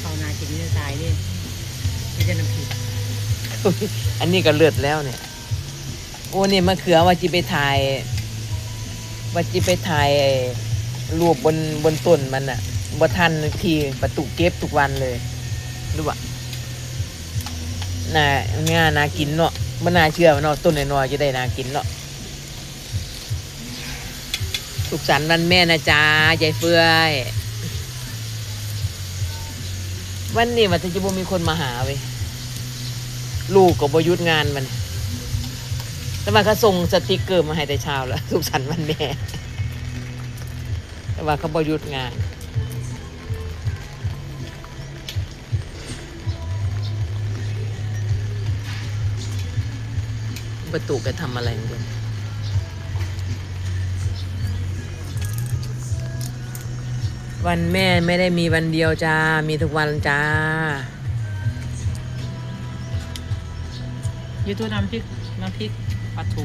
ເຂົ້າໜ້າກິນຢູ່ຕາຍເດ້ ມີແຕ່ນ້ຳພລິກ. ອັນນີ້ກໍເລີດແລ້ວນີ້. ໂອ້ ນີ້ມະເຂືອວ່າຊິໄປຖ່າຍ ວ່າຊິໄປຖ່າຍຮູບບົນ ບົນຕົ້ນມັນນະ ບໍ່ທັນທີ່ປະຕູເກັບທຸກວັນເລີຍ. ຫຼືວ່າ ໜ້າ ຫຍ້າໜ້າກິນເນາະ ບໍ່ໜ້າເຊື່ອເນາະ ຕົ້ນນ້ອຍໆ ຈະໄດ້ໜ້າກິນເນາະ. ສຸກສັນວັນແມ່ນະຈ໊າ ຍາຍເຟື່ອຍ. ວັນນີ້ວ່າແຕ່ຈະບໍ່ມີຄົນມາຫາເວີຍ ລູກກໍບໍ່ຢຸດງານມັນ ແຕ່ວ່າເຂົາສົ່ງສະຕິກເກີມາໃຫ້ແຕ່ເຊົ້າແລ້ວ ສຸກສັນວັນແມ່ ແຕ່ວ່າເຂົາບໍ່ຢຸດງານ. ປະຕູໄປທຳອະໄລຂອງເພິ່ນ? ວັນແມ່ໄມ່ໄດ້ມີວັນດຽວຈ້າ ມີທຸກວັນຈ້າ. ຢູ່ຕູ້ນ້ຳພລິກ ນ້ຳພລິກປາທູ.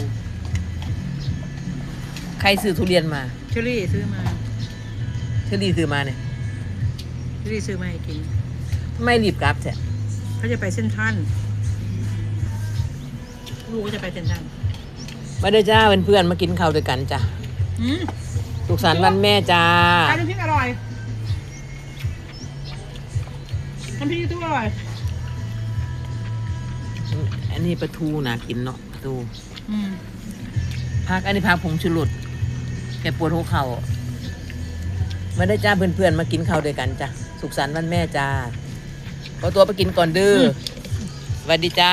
ໃຄຊື້ທຸລຽນມາ? ເຊີຣີຊື້ມາ. ເຊີຣີຊື້ມານີ້ ເຊີຣີຊື້ມາໃຫ້ກິນ. ໄມ່ຣີບກັບແທ້? ເຂົາຈະໄປເຊັນທຣານ ລູກກໍຈະໄປເຊັນທຣານ. ມາເດີຈ້າເພື່ອນໆ ມາກິນເຂົ້າດ້ວຍກັນຈ້າ. ອືມ ສຸກສັນວັນແມ່ຈ້າ. ນ້ຳພລິກອະຮ່ອຍ ນ້ຳພລິກຢູ່ຕູ້ອະຮ່ອຍ. ອັນນີ້ປາທູໜ້າກິນເນາະ ປາທູ. ອືມ ຜັກ ອັນນີ້ຜັກຜົງຊູລົດ ແກ້ປວດຫົວເຂົ່າ. ມາເດີຈ້າເພື່ອນໆ ມາກິນເຂົ້າດ້ວຍກັນຈ້າ. ສຸກສັນວັນແມ່ຈ້າ. ຂໍຕົວໄປກິນກ່ອນເດີ. ອືມ ຫວັດດີຈ້າ.